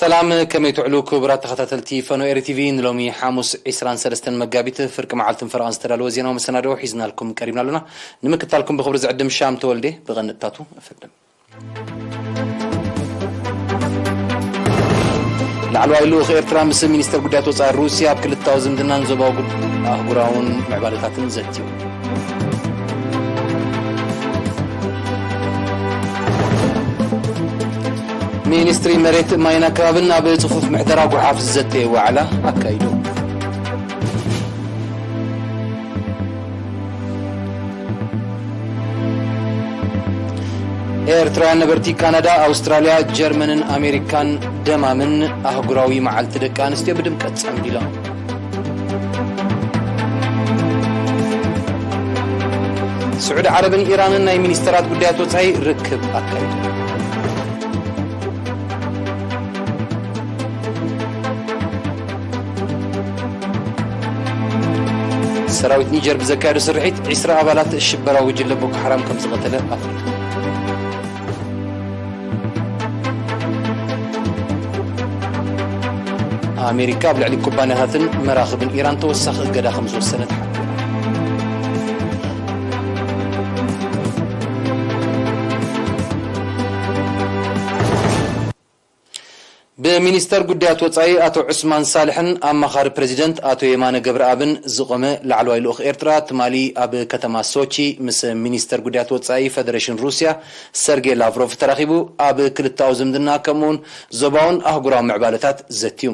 ሰላም፣ ከመይ ትውዕሉ ክቡራት ተኸታተልቲ ፈኖ ኤሪ ቲቪ? ንሎሚ ሓሙስ ዕስራን ሰለስተን መጋቢት ፍርቂ መዓልትን ፈረቓን ዝተዳለወ ዜናዊ መሰናድኦ ሒዝናልኩም ቀሪብና ኣለና። ንምክታልኩም ብኽብሪ ዝዕድም ሻም ተወልዴ። ብቐንጥታቱ እፍድም። ላዕለዋይ ልኡኽ ኤርትራ ምስ ሚኒስተር ጉዳያት ወጻኢ ሩስያ ኣብ ክልታዊ ዝምድናን ዞባዊ ጉድ-፣ ኣህጉራውን ምዕባለታትን ዘትዩ። ሚኒስትሪ መሬት፣ ማይን ኣከባብን ኣብ ጽፉፍ ምሕደራ ጓሓፍ ዝዘተየ ዋዕላ ኣካይዱ። ኤርትራውያን ነበርቲ ካናዳ፣ ኣውስትራልያ፣ ጀርመንን ኣሜሪካን ደማምን ኣህጉራዊ መዓልቲ ደቂ ኣንስትዮ ብድምቀት ጸንቢሎም። ስዑዲ ዓረብን ኢራንን ናይ ሚኒስተራት ጉዳያት ወጻኢ ርክብ ኣካይዱ። ሰራዊት ኒጀር ብዘካየዶ ስርሒት ዕስራ ኣባላት ሽበራዊ ጉጅለ ቦኮ ሓራም ከም ዝቐተለ ኣፍሊጡ። ኣሜሪካ ኣብ ልዕሊ ኩባንያታትን መራኽብን ኢራን ተወሳኺ እገዳ ከም ዝወሰነት ሓቢራ። ብሚኒስተር ጉዳያት ወጻኢ ኣቶ ዑስማን ሳልሕን ኣማኻሪ ፕሬዚደንት ኣቶ የማነ ገብረኣብን ዝቖመ ላዕለዋይ ልኡኽ ኤርትራ ትማሊ ኣብ ከተማ ሶቺ ምስ ሚኒስተር ጉዳያት ወጻኢ ፈደሬሽን ሩስያ ሰርጌ ላቭሮቭ ተራኺቡ ኣብ ክልተኣዊ ዝምድና ከምኡውን ዞባውን ኣህጉራዊ ምዕባለታት ዘትዩ።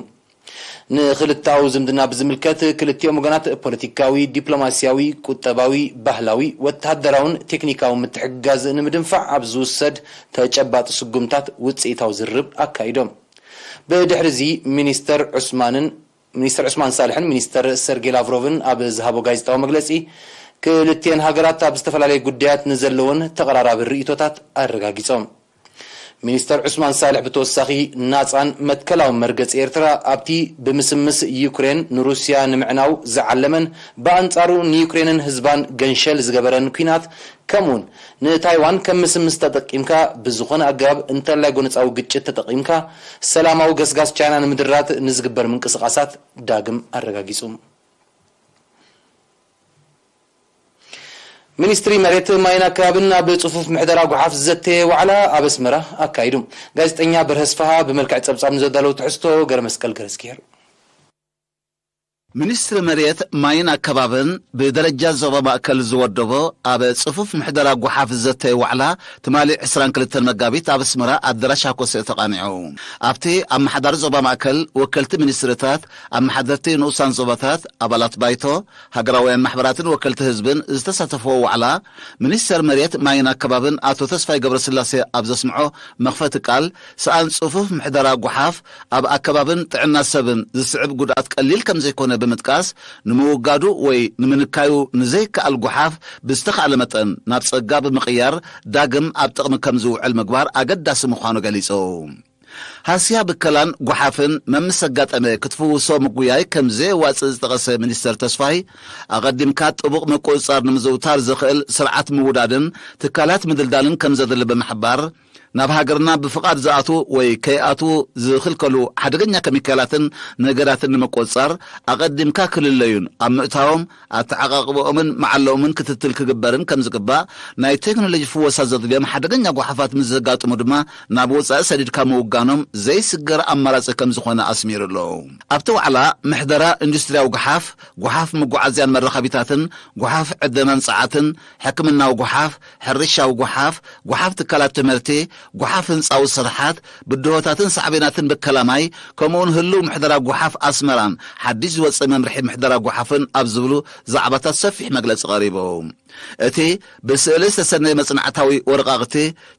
ንክልተኣዊ ዝምድና ብዝምልከት ክልቲኦም ወገናት ፖለቲካዊ፣ ዲፕሎማስያዊ፣ ቁጠባዊ፣ ባህላዊ፣ ወተሃደራውን ቴክኒካዊ ምትሕግጋዝ ንምድንፋዕ ኣብ ዝውሰድ ተጨባጢ ስጉምታት ውጽኢታዊ ዝርርብ ኣካይዶም። ብድሕሪ እዚ ሚኒስተር ዑስማንን፣ ሚኒስተር ዑስማን ሳልሕን ሚኒስተር ሰርጌ ላቭሮቭን ኣብ ዝሃቦ ጋዜጣዊ መግለጺ፣ ክልቲኤን ሃገራት ኣብ ዝተፈላለዩ ጉዳያት ንዘለወን ተቐራራቢ ርእይቶታት ኣረጋጊጾም። ሚኒስተር ዑስማን ሳልሕ ብተወሳኺ፣ ናጻን መትከላውን መርገጺ ኤርትራ ኣብቲ ብምስምስ ዩክሬን ንሩስያ ንምዕናው ዝዓለመን ብኣንጻሩ ንዩክሬንን ህዝባን ገንሸል ዝገበረን ኲናት፣ ከምኡውን ንታይዋን ከም ምስምስ ተጠቂምካ ብዝኾነ ኣገባብ እንተላይ ጎነጻዊ ግጭት ተጠቂምካ ሰላማዊ ገስጋስ ቻይና ንምድራት ንዝግበር ምንቅስቓሳት ዳግም ኣረጋጊጹ። ሚኒስትሪ መሬት፣ ማይን ኣከባብን ኣብ ጽፉፍ ምሕደራ ጓሓፍ ዝዘተየ ዋዕላ ኣብ ኣስመራ ኣካይዱ። ጋዜጠኛ በርሀ ኣስፍሃ ብመልክዕ ጸብጻብ ንዘዳለዉ ትሕዝቶ ገረመስቀል ገረዝጊሄር። ሚኒስትሪ መሬት፣ ማይን ኣከባብን ብደረጃ ዞባ ማእከል ዝወደቦ ኣብ ጽፉፍ ምሕደራ ጓሓፍ ዝዘተየ ዋዕላ ትማሊ ዕስራን ክልተን መጋቢት ኣብ ኣስመራ ኣደራሽ ኣኮሰ ተቓኒዑ። ኣብቲ ኣመሓዳሪ ዞባ ማእከል፣ ወከልቲ ሚኒስትርታት፣ ኣመሓደርቲ ንኡሳን ዞባታት፣ ኣባላት ባይቶ፣ ሃገራውያን ማሕበራትን ወከልቲ ህዝብን ዝተሳተፍዎ ዋዕላ፣ ሚኒስተር መሬት፣ ማይን ኣከባብን ኣቶ ተስፋይ ገብረስላሴ ኣብ ዘስምዖ መኽፈቲ ቃል፣ ሰኣን ጽፉፍ ምሕደራ ጓሓፍ ኣብ ኣከባብን ጥዕና ሰብን ዝስዕብ ጉድኣት ቀሊል ከም ዘይኮነ ብምጥቃስ፣ ንምውጋዱ ወይ ንምንካዩ ንዘይከኣል ጓሓፍ ብዝተኻእለ መጠን ናብ ጸጋ ብምቕያር ዳግም ኣብ ጥቕሚ ከም ዝውዕል ምግባር ኣገዳሲ ምዃኑ ገሊጹ። ሃስያ ብከላን ጓሓፍን መምስ ኣጋጠመ ክትፍውሶ ምጉያይ ከም ዘየዋጽእ ዝጠቐሰ ሚኒስተር ተስፋይ፣ ኣቐዲምካ ጥቡቕ ምቁጽጻር ንምዝውታር ዘኽእል ስርዓት ምውዳድን ትካላት ምድልዳልን ከም ዘድሊ ብምሕባር፣ ናብ ሃገርና ብፍቓድ ዝኣትዉ ወይ ከይኣትዉ ዝኽልከሉ ሓደገኛ ኬሚካላትን ነገራትን ንምቁጽጻር፣ ኣቐዲምካ ክልለዩን ኣብ ምእታዎም ኣተዓቓቕብኦምን መዓለኦምን ክትትል ክግበርን ከም ዝግባእ፣ ናይ ቴክኖሎጂ ፍወሳ ዘድልዮም ሓደገኛ ጓሓፋት ምስ ዘጋጥሙ ድማ ናብ ወጻኢ ሰዲድካ ምውጋኖም ዘይስገር ኣማራጺ ከም ዝኾነ ኣስሚሩ ኣሎ። ኣብቲ ዋዕላ፣ ምሕደራ ኢንዱስትርያዊ ጓሓፍ፣ ጓሓፍ መጓዓዝያን መራኸቢታትን፣ ጓሓፍ ዕደናን ጸዓትን፣ ሕክምናዊ ጓሓፍ፣ ሕርሻዊ ጓሓፍ፣ ጓሓፍ ትካላት ትምህርቲ፣ ጓሓፍ ህንጻዊ ስርሓት፣ ብድሆታትን ሳዕቤናትን ብከላ ማይ፣ ከምኡውን ህሉው ምሕደራ ጓሓፍ ኣስመራን ሓድሽ ዝወጸ መምርሒ ምሕደራ ጓሓፍን ኣብ ዝብሉ ዛዕባታት ሰፊሕ መግለጺ ቀሪቡ። እቲ ብስእሊ ዝተሰነየ መጽናዕታዊ ወረቓቕቲ፣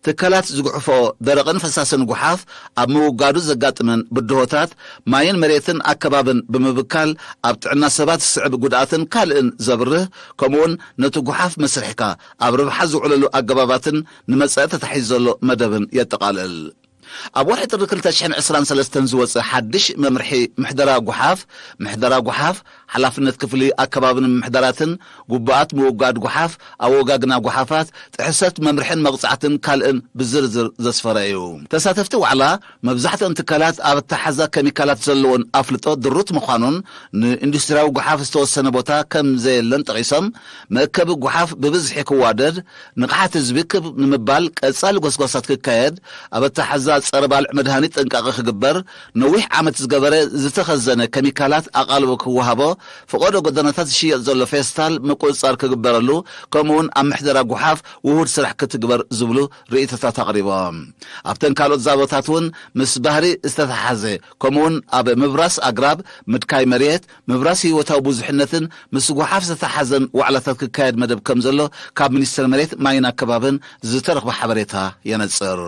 ትካላት ዝጉሕፎ ደረቕን ፈሳስን ጓሓፍ ኣብ ምውጋዱ ዘጋጥመን ብድሆታት፣ ማይን መሬትን ኣከባብን ብምብካል ኣብ ጥዕና ሰባት ዝስዕብ ጉድኣትን ካልእን ዘብርህ፣ ከምኡውን ነቲ ጓሓፍ መስርሕካ ኣብ ረብሓ ዝውዕለሉ ኣገባባትን ንመጻኢ ተታሒዙ ዘሎ መደብን የጠቓልል። ኣብ ወርሒ ጥሪ ክልተ ሽሕን ዕስራን ሰለስተን ዝወጸ ሓድሽ መምርሒ ምሕደራ ጓሓፍ፣ ምሕደራ ጓሓፍ ሓላፍነት ክፍሊ ኣከባብን ምምሕዳራትን፣ ጉባኣት ምውጋድ ጓሓፍ፣ ኣወጋግና ጓሓፋት፣ ጥሕሰት መምርሕን መቕጻዕትን ካልእን ብዝርዝር ዘስፈረ እዩ። ተሳተፍቲ ዋዕላ፣ መብዛሕትኦም ትካላት ኣብ ኣተሓዛ ኬሚካላት ዘለዎን ኣፍልጦ ድሩት ምዃኑን፣ ንኢንዱስትሪያዊ ጓሓፍ ዝተወሰነ ቦታ ከም ዘየለን ጠቒሶም፣ መእከቢ ጓሓፍ ብብዝሒ ክዋደድ፣ ንቕሓት ህዝቢ ክብ ንምባል ቀጻሊ ጎስጓሳት ክካየድ፣ ኣብ ኣተሓዛ ጸረ ባልዕ መድሃኒት ጥንቃቐ ክግበር፣ ነዊሕ ዓመት ዝገበረ ዝተኸዘነ ኬሚካላት ኣቓልቦ ክወሃቦ፣ ፈቐዶ ጎደናታት ዝሽየጥ ዘሎ ፌስታል ምቁጽጻር ክግበረሉ፣ ከምኡውን ኣብ ምሕደራ ጓሓፍ ውሁድ ስራሕ ክትግበር ዝብሉ ርእይቶታት ኣቕሪቦም። ኣብተን ካልኦት ዛቦታት እውን ምስ ባህሪ ዝተተሓዘ፣ ከምኡውን ኣብ ምብራስ ኣግራብ፣ ምድካይ መሬት፣ ምብራስ ህይወታዊ ብዙሕነትን ምስ ጓሓፍ ዝተሓዘን ዋዕላታት ክካየድ መደብ ከም ዘሎ ካብ ሚኒስቴር መሬት፣ ማይን ኣከባብን ዝተረኽበ ሓበሬታ የነጽር።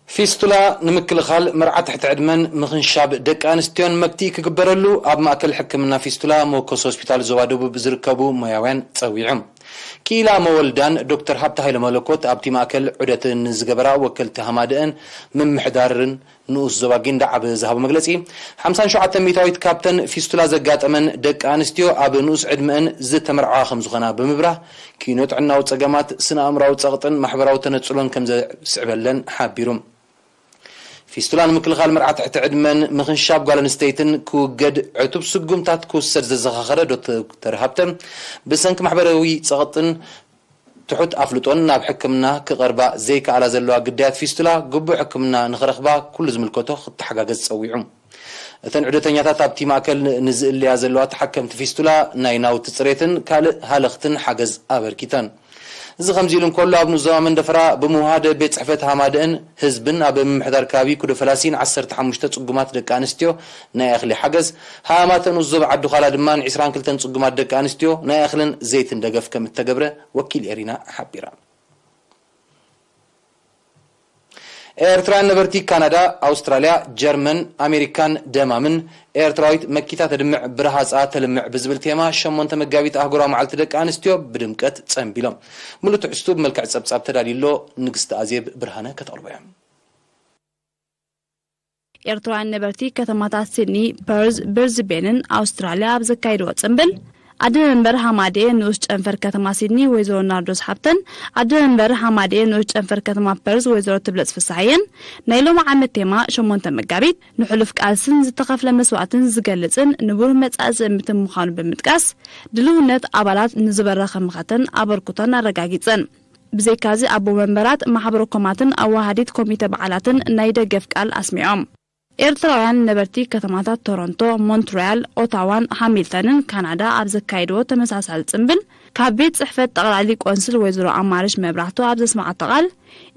ፊስቱላ ንምክልኻል መርዓ ትሕቲ ዕድመን ምኽንሻብ ደቂ ኣንስትዮን መብትኢ ክግበረሉ ኣብ ማእከል ሕክምና ፊስቱላ መወከሲ ሆስፒታል ዞባ ደቡብ ዝርከቡ ሞያውያን ጸዊዑ። ክኢላ መወልዳን ዶክተር ሃብተ ሃይለ መለኮት ኣብቲ ማእከል ዑደት ንዝገበራ ወከልቲ ሃማደአን ምምሕዳርን ንኡስ ዞባ ጊንዳዕ ኣብ ዝሃቦ መግለጺ፣ ሓምሳን ሸውዓተን ሚእታዊት ካብተን ፊስቱላ ዘጋጠመን ደቂ ኣንስትዮ ኣብ ንኡስ ዕድመአን ዝተመርዓዋ ከም ዝኾና ብምብራህ፣ ኪኖ ጥዕናዊ ጸገማት፣ ስነ ኣእምራዊ ጸቕጥን ማሕበራዊ ተነጽሎን ከም ዘስዕበለን ሓቢሩ። ፊስቱላ ንምክልኻል መርዓ ትሕቲ ዕድመን ምኽንሻብ ጓል ኣንስተይትን ክውገድ ዕቱብ ስጉምታት ክውሰድ ዘዘኻኸረ ዶክተር ሃብተ፣ ብሰንኪ ማሕበራዊ ጸቕጥን ትሑት ኣፍልጦን ናብ ሕክምና ክቐርባ ዘይከኣላ ዘለዋ ግዳያት ፊስቱላ ግቡእ ሕክምና ንኽረኽባ ኩሉ ዝምልከቶ ክተሓጋገዝ ጸዊዑ። እተን ዑደተኛታት ኣብቲ ማእከል ንዝእለያ ዘለዋ ተሓከምቲ ፊስቱላ ናይ ናውቲ ጽሬትን ካልእ ሃለኽትን ሓገዝ ኣበርኪተን። እዚ ከምዚ ኢሉ እንከሎ፣ ኣብ ንኡስ ዞባ መንደፈራ ብምውሃድ ቤት ጽሕፈት ሃማደእን ህዝብን ኣብ ምምሕዳር ከባቢ ኩዶ ፈላሲን ዓሰርተ ሓሙሽተ ጽጉማት ደቂ ኣንስትዮ ናይ እኽሊ ሓገዝ፣ ሃማተ ንኡስ ዞባ ዓዲ ዃላ ድማ ንዒስራን ክልተን ጽጉማት ደቂ ኣንስትዮ ናይ እኽልን ዘይትን ደገፍ ከም እተገብረ ወኪል ኤሪና ሓቢራ። ኤርትራውያን ነበርቲ ካናዳ፣ ኣውስትራልያ፣ ጀርመን፣ ኣሜሪካን ደማምን፣ ኤርትራዊት መኪታ ተድምዕ ብረሃጻ ተልምዕ ብዝብል ቴማ ሸሞንተ መጋቢት ኣህጉራዊ መዓልቲ ደቂ ኣንስትዮ ብድምቀት ጸንቢሎም። ምሉእ ትሕዝቱ ብመልክዕ ጸብጻብ ተዳልዩ ኣሎ፣ ንግስቲ ኣዜብ ብርሃነ ከተቕርቦ እያ። ኤርትራውያን ነበርቲ ከተማታት ሲድኒ፣ ፐርዝ፣ ብርዝቤንን ኣውስትራልያ ኣብ ዘካይድዎ ጽምብል፣ ኣደ መንበር ሃማደኤ ንኡስ ጨንፈር ከተማ ሲድኒ ወይዘሮ ናርዶስ ሓብተን፣ ኣደ መንበር ሃማደኤ ንኡስ ጨንፈር ከተማ ፐርዝ ወይዘሮ ትብለጽ ፍስሓየን፣ ናይ ሎሚ ዓመት ቴማ ሸሞንተ መጋቢት ንሕሉፍ ቃልስን ዝተኸፍለ መስዋእትን ዝገልጽን ንብሩህ መጻኢ ዝእምትን ምዃኑ ብምጥቃስ፣ ድልውነት ኣባላት ንዝበረኸ መኸተን ኣበርክቶን ኣረጋጊጸን። ብዘይካዚ ኣቦ መንበራት ማሕበረ ኮማትን ኣዋሃዲት ኮሚተ በዓላትን ናይ ደገፍ ቃል ኣስሚዖም። ኤርትራውያን ነበርቲ ከተማታት ቶሮንቶ፣ ሞንትሪያል፣ ኦታዋን ሃሚልተንን ካናዳ ኣብ ዘካየድዎ ተመሳሳሊ ጽምብል፣ ካብ ቤት ጽሕፈት ጠቕላሊ ቆንስል ወይዘሮ ኣማረሽ መብራህቱ ኣብ ዘስመዓቶ ቃል፣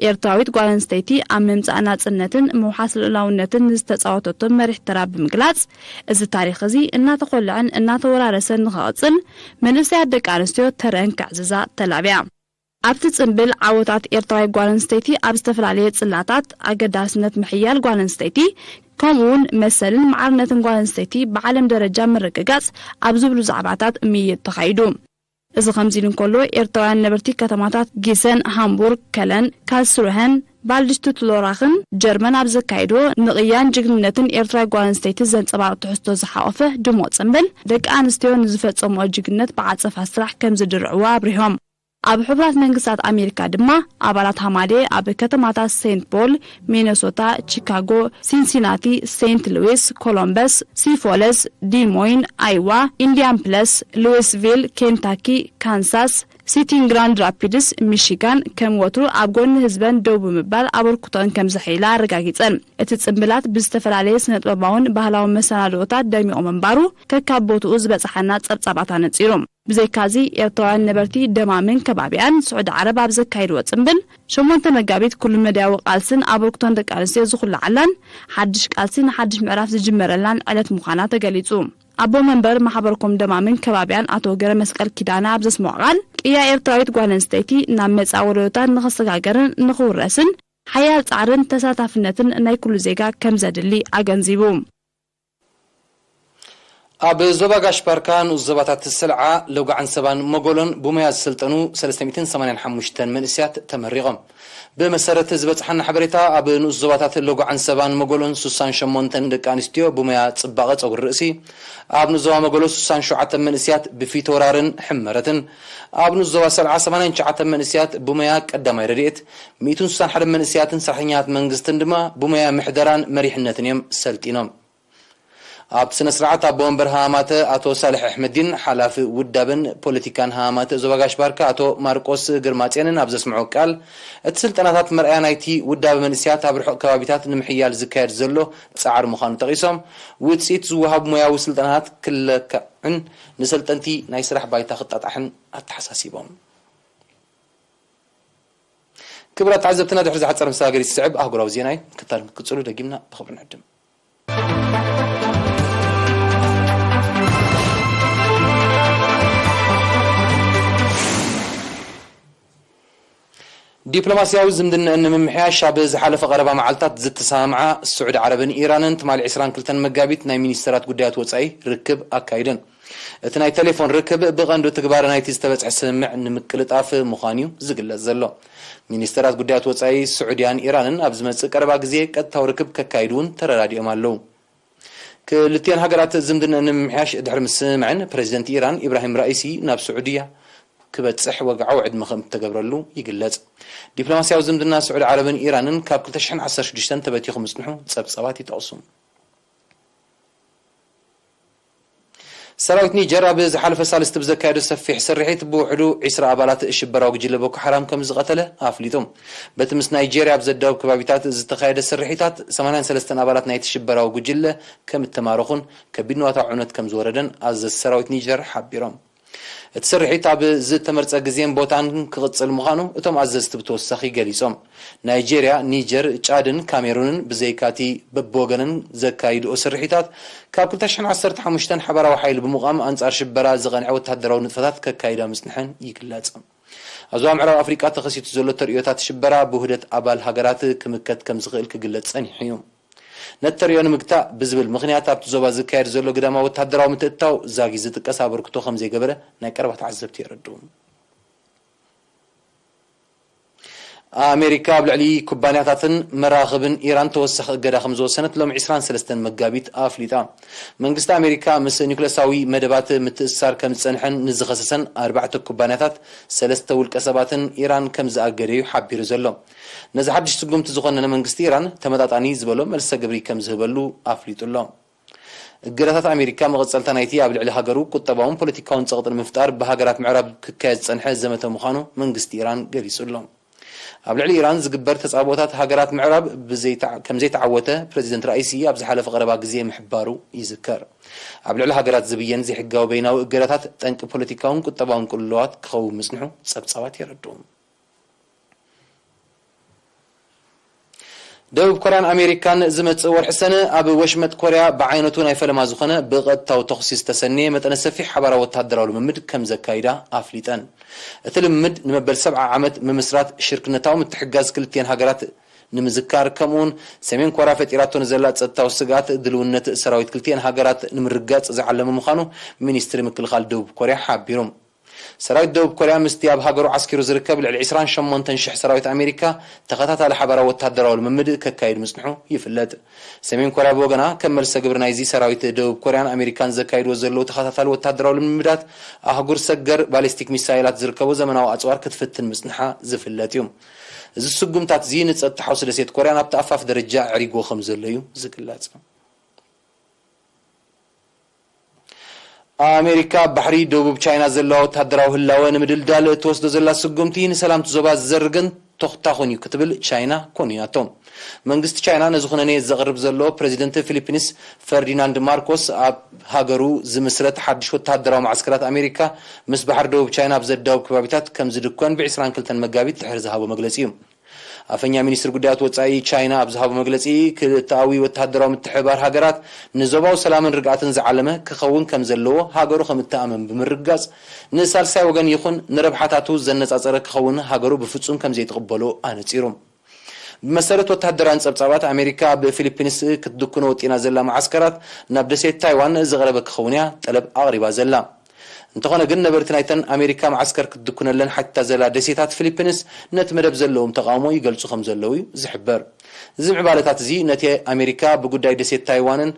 ኤርትራዊት ጓል ኣንስተይቲ ኣብ ምምጻእ ናጽነትን ምውሓስ ልኡላውነትን ንዝተጻወተቶ መሪሕ ተራ ብምግላጽ፣ እዚ ታሪኽ እዚ እናተኾልዐን እናተወራረሰን ንኽቕጽል፣ መንእሰያት ደቂ ኣንስትዮ ተረአን ከዕዝዛ ተላብያ። ኣብቲ ጽምብል፣ ዓወታት ኤርትራዊ ጓል ኣንስተይቲ ኣብ ዝተፈላለየ ጽላታት፣ ኣገዳስነት ምሕያል ጓል ኣንስተይቲ፣ ከምኡውን መሰልን ማዕርነትን ጓል ኣንስተይቲ ብዓለም ደረጃ ምርግጋጽ ኣብ ዝብሉ ዛዕባታት ምይይጥ ተኻይዱ። እዚ ከምዚ ኢሉ እንከሎ፣ ኤርትራውያን ነበርቲ ከተማታት ጊሰን፣ ሃምቡርግ፣ ከለን፣ ካልስሩሀን፣ ቫልድሽቱትሎራኽን ጀርመን ኣብ ዘካየድዎ ንቕያን ጅግንነትን ኤርትራዊ ጓል ኣንስተይቲ ዘንጸባርቕ ትሕዝቶ ዝሓቖፈ ድሙቕ ጽምብል፣ ደቂ ኣንስትዮ ንዝፈጸምኦ ጅግንነት ብዓጸፋ ስራሕ ከም ዝድርዕዎ ኣብሪሆም። ኣብ ሕቡራት መንግስታት ኣሜሪካ ድማ፣ ኣባላት ሃማደኤ ኣብ ከተማታት ሴንት ፖል፣ ሚነሶታ፣ ቺካጎ፣ ሲንሲናቲ፣ ሴንት ሉዊስ፣ ኮሎምበስ፣ ሲፎለስ፣ ዲሞይን፣ ኣይዋ፣ ኢንዲያናፖለስ፣ ሉዊስቪል፣ ኬንታኪ፣ ካንሳስ ሲቲን ግራንድ ራፒድስ፣ ሚሺጋን፣ ከም ወትሩ ኣብ ጎኒ ህዝበን ደው ብምባል ኣበርክቶአን ከም ዘሐይላ ኣረጋጊጸን። እቲ ጽምብላት ብዝተፈላለየ ስነ-ጥበባውን ባህላውን መሰናድኦታት ደሚቑ ምንባሩ፣ ከካብ ቦትኡ ዝበጽሓና ጸብጻባት ኣነጺሩ። ብዘይካዚ፣ ኤርትራውያን ነበርቲ ደማምን ከባቢኣን ስዑዲ ዓረብ ኣብ ዘካየድዎ ጽምብል፣ ሸሞንተ መጋቢት ኩሉ መዳያዊ ቃልስን ኣበርክቶን ደቂ ኣንስትዮ ዝኹልዓላን፣ ሓድሽ ቃልሲ ንሓድሽ ምዕራፍ ዝጅመረላን ዕለት ምዃና ተገሊጹ። ኣቦ መንበር ማሕበርኮም ደማምን ከባቢያን ኣቶ ገረመስቀል ኪዳነ ኣብ ዘስምዖ ቃል፣ ቅያ ኤርትራዊት ጓል ኣንስተይቲ ናብ መጻኢ ወለዶታት ንኽሰጋገርን ንኽውረስን፣ ሓያል ጻዕርን ተሳታፍነትን ናይ ኩሉ ዜጋ ከም ዘድሊ ኣገንዚቡ። ኣብ ዞባ ጋሽ ባርካ ንኡስ ዞባታት ሰልዓ፣ ሎጋዓን ሰባን መጎሎን ብሞያ ዝሰልጠኑ ሰለስተ ሚእትን ሰማንያን ሓሙሽተን መንእሰያት ተመሪቖም። ብመሰረት ዝበጽሓና ሓበሬታ፣ ኣብ ንኡስ ዞባታት ሎጋዓን ሰባን መጎሎን ሱሳን ሸሞንተን ደቂ ኣንስትዮ ብሞያ ጽባቐ ጸጉሪ ርእሲ፣ ኣብ ንኡስ ዞባ መጎሎ ሱሳን ሸውዓተን መንእሰያት ብፊት ወራርን ሕመረትን፣ ኣብ ንኡስ ዞባ ሰልዓ ሰማንያን ትሽዓተን መንእሰያት ብሞያ ቀዳማይ ረድኤት፣ ሚእትን ሱሳን ሓደን መንእሰያትን ሰራሕተኛታት መንግስትን ድማ ብሞያ ምሕደራን መሪሕነትን እዮም ሰልጢኖም። ኣብቲ ስነ ስርዓት ኣቦ ወንበር ሃማተ ኣቶ ሳልሕ ኣሕመዲን ሓላፊ ውዳበን ፖለቲካን ሃማተ ዞባ ጋሽ ባርካ ኣቶ ማርቆስ ግርማጽዮንን ኣብ ዘስምዖ ቃል፣ እቲ ስልጠናታት መርኣያ ናይቲ ውዳበ መንእሰያት ኣብ ርሑቕ ከባቢታት ንምሕያል ዝካየድ ዘሎ ጻዕሪ ምዃኑ ጠቒሶም፣ ውጽኢት ዝወሃቡ ሞያዊ ስልጠናታት ክለክዕን ንሰልጠንቲ ናይ ስራሕ ባይታ ክጣጣሕን ኣተሓሳሲቦም። ክቡራት ተዓዘብትና፣ ድሕሪ ዝሓጸረ መሰጋገሪ ዝስዕብ ኣህጉራዊ ዜና እዩ። ምክታል ክትቅጽሉ ደጊምና ብኽብሪ ንዕድም። ዲፕሎማስያዊ ዝምድናኣን ንምምሕያሽ ኣብ ዝሓለፈ ቀረባ መዓልታት ዝተሰማምዓ ስዑዲ ዓረብን ኢራንን ትማሊ ዕስራን ክልተን መጋቢት ናይ ሚኒስተራት ጉዳያት ወጻኢ ርክብ ኣካይደን። እቲ ናይ ቴሌፎን ርክብ ብቐንዱ ትግባረ ናይቲ ዝተበጽሐ ስምምዕ ንምቅልጣፍ ምዃኑ እዩ ዝግለጽ ዘሎ። ሚኒስተራት ጉዳያት ወጻኢ ስዑድያን ኢራንን ኣብ ዝመጽእ ቀረባ ግዜ ቀጥታዊ ርክብ ከካይዱ እውን ተረዳዲኦም ኣለዉ። ክልቲኣን ሃገራት ዝምድነኣን ንምምሕያሽ ድሕሪ ምስምዕን፣ ፕረዚደንት ኢራን ኢብራሂም ራኢሲ ናብ ስዑድያ ክበጽሕ ወግዓዊ ዕድመ ከም እተገብረሉ ይግለጽ። ዲፕሎማስያዊ ዝምድና ስዑዲ ዓረብን ኢራንን ካብ ክልተ ሽሕን ዓሰርተ ሽዱሽተን ተበቲኹ ምጽንሑ ጸብጻባት ይጠቕሱ። ሰራዊት ኒጀር ኣብ ዝሓለፈ ሳልስቲ ብዘካየዶ ሰፊሕ ስርሒት ብውሕዱ ዒስራ ኣባላት ሽበራዊ ጉጅለ ቦኮ ሓራም ከም ዝቐተለ ኣፍሊጡ። በቲ ምስ ናይጄርያ ኣብ ዘዳውብ ከባቢታት ዝተኻየደ ስርሒታት፣ ሰማንያን ሰለስተን ኣባላት ናይቲ ሽበራዊ ጉጅለ ከም እተማረኹን ከቢድ ንዋታዊ ዕውነት ከም ዝወረደን ኣዘዝቲ ሰራዊት ኒጀር ሓቢሮም። እቲ ስርሒት ኣብ ዝተመርጸ ግዜን ቦታን ክቕጽል ምዃኑ እቶም ኣዘዝቲ ብተወሳኺ ገሊጾም። ናይጄርያ፣ ኒጀር፣ ጫድን ካሜሩንን ብዘይካቲ በብወገነን ዘካይድኦ ስርሒታት፣ ካብ ክልተ ሽሕን ዓሰርተ ሓሙሽተን ሓባራዊ ሓይሊ ብምቋም ኣንጻር ሽበራ ዝቐንዐ ወተሃደራዊ ንጥፈታት ከካይዳ ምጽንሐን ይግለጽ። ኣብ ዞባ ምዕራብ ኣፍሪቃ ተኸሲቱ ዘሎ ተርእዮታት ሽበራ ብውህደት ኣባል ሃገራት ክምከት ከም ዝኽእል ክግለጽ ጸኒሑ እዩ። ነቲ ተርእዮ ንምግታእ ብዝብል ምኽንያት ኣብቲ ዞባ ዝካየድ ዘሎ ግዳማዊ ወተሃደራዊ ምትእትታው ዛጊ ዝጥቀስ ኣበርክቶ ከም ዘይገበረ ናይ ቀረባ ተዓዘብቲ የረድኡ። ኣሜሪካ ኣብ ልዕሊ ኩባንያታትን መራኽብን ኢራን ተወሳኺ እገዳ ከም ዝወሰነት ሎም ዕስራን ሰለስተን መጋቢት ኣፍሊጣ። መንግስቲ ኣሜሪካ ምስ ኒኩለሳዊ መደባት ምትእስሳር ከም ዝጸንሐን ንዝኸሰሰን ኣርባዕተ ኩባንያታት ሰለስተ ውልቀ ሰባትን ኢራን ከም ዝኣገደ እዩ ሓቢሩ ዘሎ። ነዚ ሓድሽ ስጉምቲ ዝኾነነ መንግስቲ ኢራን ተመጣጣኒ ዝበሎ መልሰ ግብሪ ከም ዝህበሉ ኣፍሊጡ ኣሎ። እገዳታት ኣሜሪካ መቐጸልታ ናይቲ ኣብ ልዕሊ ሃገሩ ቁጠባውን ፖለቲካውን ጸቕጢ ንምፍጣር ብሃገራት ምዕራብ ክካየድ ዝጸንሐ ዘመተ ምዃኑ መንግስቲ ኢራን ገሊጹ ኣሎ። ኣብ ልዕሊ ኢራን ዝግበር ተጻብኦታት ሃገራት ምዕራብ ብዘይተዓ-፣ ከም ዘይተዓወተ ፕረዚደንት ራኢሲ ኣብ ዝሓለፈ ቀረባ ግዜ ምሕባሩ ይዝከር። ኣብ ልዕሊ ሃገራት ዝብየን ዘይሕጋዊ በይናዊ እገዳታት ጠንቂ ፖለቲካውን ቁጠባውን ቅልውላዋት ክኸውን ምጽንሑ ጸብጻባት የረድኡ። ደቡብ ኮርያን ኣሜሪካን ዝመጽእ ወርሒ ሰነ ኣብ ወሽመጥ ኮርያ ብዓይነቱ ናይ ፈለማ ዝኾነ ብቐጥታዊ ተኹሲ ዝተሰነየ መጠነ ሰፊሕ ሓባራዊ ወተሃደራዊ ልምምድ ከም ዘካይዳ ኣፍሊጠን። እቲ ልምምድ ንመበል ሰብዓ ዓመት ምምስራት ሽርክነታዊ ምትሕግጋዝ ክልቲኤን ሃገራት ንምዝካር፣ ከምኡውን ሰሜን ኮርያ ፈጢራቶ ንዘላ ጸጥታዊ ስግኣት ድልውነት ሰራዊት ክልቲኤን ሃገራት ንምርጋጽ ዝዓለመ ምዃኑ ሚኒስትሪ ምክልኻል ደቡብ ኮርያ ሓቢሩ። ሰራዊት ደቡብ ኮርያ ምስቲ ኣብ ሃገሩ ዓስኪሩ ዝርከብ ልዕሊ ዕስራን ሸሞንተን ሽሕ ሰራዊት ኣሜሪካ ተኸታታሊ ሓባራዊ ወተሃደራዊ ልምምድ ከካይድ ምጽንሑ ይፍለጥ። ሰሜን ኮርያ ብወገና፣ ከም መልሰ ግብሪ ናይዚ ሰራዊት ደቡብ ኮርያን ኣሜሪካን ዘካይድዎ ዘለዉ ተኸታታሊ ወተሃደራዊ ልምምዳት፣ ኣህጉር ሰገር ባሊስቲክ ሚሳይላት ዝርከቦ ዘመናዊ ኣጽዋር ክትፍትን ምጽንሓ ዝፍለጥ እዩ። እዚ ስጉምታት እዚ ንጸጥታ ሓውሲ ደሴት ኮርያ ናብቲ ኣፋፍ ደረጃ ኣዕሪግዎ ከም ዘሎ እዩ ዝግለጽ። ኣሜሪካ ኣብ ባሕሪ ደቡብ ቻይና ዘለዋ ወተሃደራዊ ህላወ ንምድልዳል እትወስዶ ዘላ ስጉምቲ ንሰላም እቲ ዞባ ዝዘርግን ተኹታኹን እዩ ክትብል ቻይና ኮኒናቶ። መንግስቲ ቻይና ነዚ ኩነኔ ዘቕርብ ዘሎ ፕረዚደንት ፊሊፒንስ ፈርዲናንድ ማርኮስ ኣብ ሃገሩ ዝምስረት ሓድሽ ወተሃደራዊ መዓስከራት ኣሜሪካ ምስ ባሕሪ ደቡብ ቻይና ኣብ ዘዳውብ ከባቢታት ከም ዝድኮን ብዕስራን ክልተን መጋቢት ድሕሪ ዝሃቦ መግለጺ እዩ። ኣፈኛ ሚኒስትሪ ጉዳያት ወጻኢ ቻይና ኣብ ዝሃቦ መግለጺ፣ ክልተኣዊ ወተሃደራዊ ምትሕብባር ሃገራት ንዞባዊ ሰላምን ርግኣትን ዝዓለመ ክኸውን ከም ዘለዎ ሃገሩ ከም እትኣምን ብምርግጋጽ፣ ንሳልሳይ ወገን ይኹን ንረብሓታቱ ዘነጻጸረ ክኸውን ሃገሩ ብፍጹም ከም ዘይትቕበሎ ኣነጺሩ። ብመሰረት ወተሃደራን ጸብጻባት፣ ኣሜሪካ ኣብ ፊሊፒንስ ክትድኩኖ ወጢና ዘላ መዓስከራት ናብ ደሴት ታይዋን ዝቐረበ ክኸውን እያ ጠለብ ኣቕሪባ ዘላ። እንተኾነ ግን፣ ነበርቲ ናይተን ኣሜሪካ መዓስከር ክትድኩነለን ሓቲታ ዘላ ደሴታት ፊሊፒንስ ነቲ መደብ ዘለዎም ተቓውሞ ይገልጹ ከም ዘለዉ እዩ ዝሕበር። እዚ ምዕባለታት እዚ ነቲ ኣሜሪካ ብጉዳይ ደሴት ታይዋንን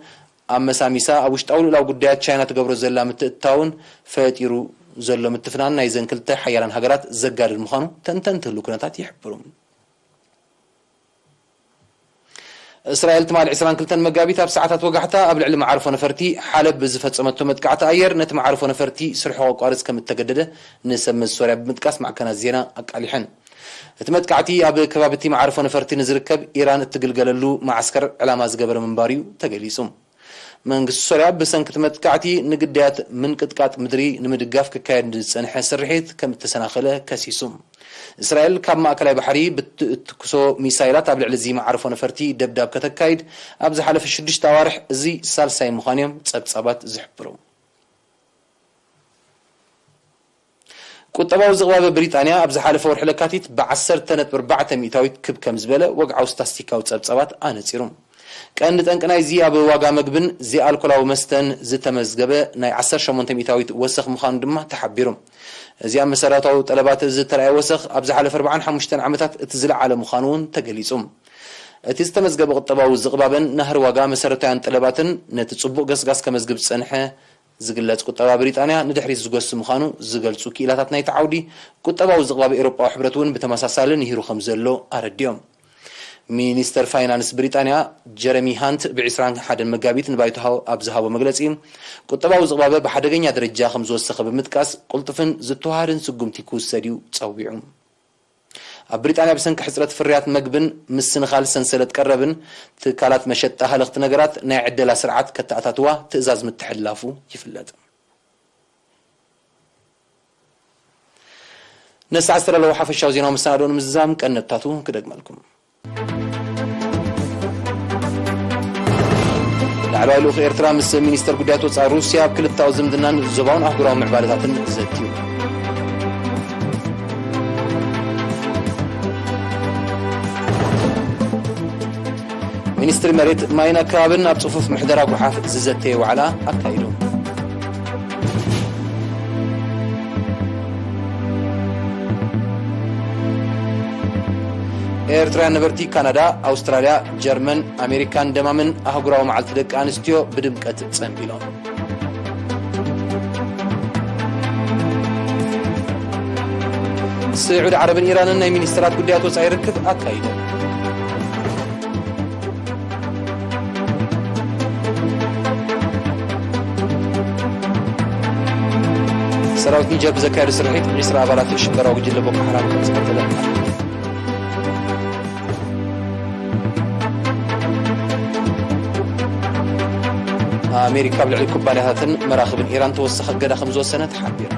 ኣመሳሚሳ ኣብ ውሽጣዊ ልኡላዊ ጉዳያት ቻይና ትገብሮ ዘላ ምትእትታውን ፈጢሩ ዘሎ ምትፍናን ናይዘን ክልተ ሓያላን ሃገራት ዘጋድድ ምዃኑ ተንተንቲ ህሉው ኩነታት ይሕብሩ። እስራኤል ትማሊ ዕስራን ክልተን መጋቢት ኣብ ሰዓታት ወጋሕታ ኣብ ልዕሊ መዓርፎ ነፈርቲ ሓለብ ብዝፈጸመቶ መጥቃዕቲ ኣየር ነቲ መዓርፎ ነፈርቲ ስርሑ ከቋርጽ ከም እተገደደ ንሰብ መዚ ሶርያ ብምጥቃስ ማዕከናት ዜና ኣቃሊሐን። እቲ መጥቃዕቲ ኣብ ከባቢ እቲ መዓርፎ ነፈርቲ ንዝርከብ ኢራን እትግልገለሉ መዓስከር ዕላማ ዝገበረ ምንባሩ እዩ ተገሊጹ። መንግስቲ ሶርያ ብሰንኪ እቲ መጥቃዕቲ ንግዳያት ምንቅጥቃጥ ምድሪ ንምድጋፍ ክካየድ ዝጸንሐ ስርሒት ከም እተሰናኸለ ከሲሱ። እስራኤል ካብ ማእከላይ ባሕሪ ብትትኩሶ ሚሳይላት ኣብ ልዕሊ እዚ መዓርፎ ነፈርቲ ደብዳብ ከተካይድ ኣብ ዝሓለፈ ሽዱሽተ ኣዋርሕ እዚ ሳልሳይ ምዃኑ እዮም ጸብጻባት ዝሕብሩ። ቁጠባዊ ዝቕባበ ብሪጣንያ ኣብ ዝሓለፈ ወርሒ ለካቲት ብ ዓሰርተ ነጥቢ ኣርባዕተ ሚእታዊት ክብ ከም ዝበለ ወግዓዊ ስታስቲካዊ ጸብጻባት ኣነጺሩ። ቀንዲ ጠንቂ ናይዚ ኣብ ዋጋ መግብን ዘይኣልኮላዊ መስተን ዝተመዝገበ ናይ ዓሰርተ ሸሞንተ ሚእታዊት ወሰኽ ምዃኑ ድማ ተሓቢሩ። እዚ ኣብ መሰረታዊ ጠለባት ዝተረኣየ ወሰኽ ኣብ ዝሓለፈ ኣርባዓን ሓሙሽተን ዓመታት እቲ ዝለዓለ ምዃኑ እውን ተገሊጹ። እቲ ዝተመዝገበ ቁጠባዊ ዝቕባበን ናህሪ ዋጋ መሰረታውያን ጠለባትን ነቲ ጽቡቕ ገስጋስ ከመዝግብ ዝጸንሐ ዝግለጽ ቁጠባ ብሪጣንያ ንድሕሪት ዝጎሲ ምዃኑ ዝገልጹ ክኢላታት ናይቲ ዓውዲ፣ ቁጠባዊ ዝቕባበ ኤውሮጳዊ ሕብረት እውን ብተመሳሳሊ ንሂሩ ከም ዘሎ ኣረዲኦም። ሚኒስተር ፋይናንስ ብሪጣንያ ጀረሚ ሃንት ብ ዕስራን ሓደን መጋቢት ንባይቶ ሃው-፣ ኣብ ዝሃቦ መግለጺ፣ ቁጠባዊ ዝቕባበ ብሓደገኛ ደረጃ ከም ዝወሰኸ ብምጥቃስ፣ ቅልጡፍን ዝተዋሃደን ስጉምቲ ክውሰድ እዩ ጸዊዑ። ኣብ ብሪጣንያ ብሰንኪ ሕጽረት ፍርያት መግብን ምስንኻል ሰንሰለት ቀረብን ትካላት መሸጣ ሃለኽቲ ነገራት ናይ ዕደላ ስርዓት ከተኣታትዋ ትእዛዝ ምትሕልላፉ ይፍለጥ። ነዚ ሰዓት ዝተዳለወ ሓፈሻዊ ዜናዊ መሰናድኦ ንምዝዛም ቀንዲ ነጥብታቱ ክደግመልኩም። ላዕለዋይ ልኡኽ ኤርትራ ምስ ሚኒስተር ጉዳያት ወጻኢ ሩስያ ኣብ ክልተኣዊ ዝምድናን ዞባውን ኣህጉራዊ ምዕባለታትን ዘትዩ። ሚኒስትሪ መሬት፣ ማይን ኣከባብን ኣብ ጽፉፍ ምሕደራ ጓሓፍ ዝዘተየ ዋዕላ ኣካይዱ። ኤርትራውያን ነበርቲ ካናዳ፣ ኣውስትራልያ፣ ጀርመን፣ ኣሜሪካን ደማምን ኣህጉራዊ መዓልቲ ደቂ ኣንስትዮ ብድምቀት ጸንቢሎም። ስዑዲ ዓረብን ኢራንን ናይ ሚኒስትራት ጉዳያት ወጻኢ ርክብ ኣካይደን። ሰራዊት ኒጀር ብዘካየዶ ስርሒት ዕስራ ኣባላት ሽበራዊ ጉጅለ ቦኮ ሓራም ከም ዝቐተለ። ኣሜሪካ ኣብ ልዕሊ ኩባንያታትን መራኽብን ኢራን ተወሳኺ እገዳ ከም ዝወሰነ ተሓቢሩ።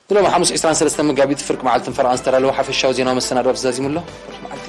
ንሎሚ ሓሙስ ዕስራን ሰለስተን መጋቢት ፍርቂ መዓልትን ፈረቓን ዝተዳለወ ሓፈሻዊ ዜናዊ መሰናድኦ ኣብዚ ዛዚሙ ኣሎ። ርሑቕ መዓልቲ።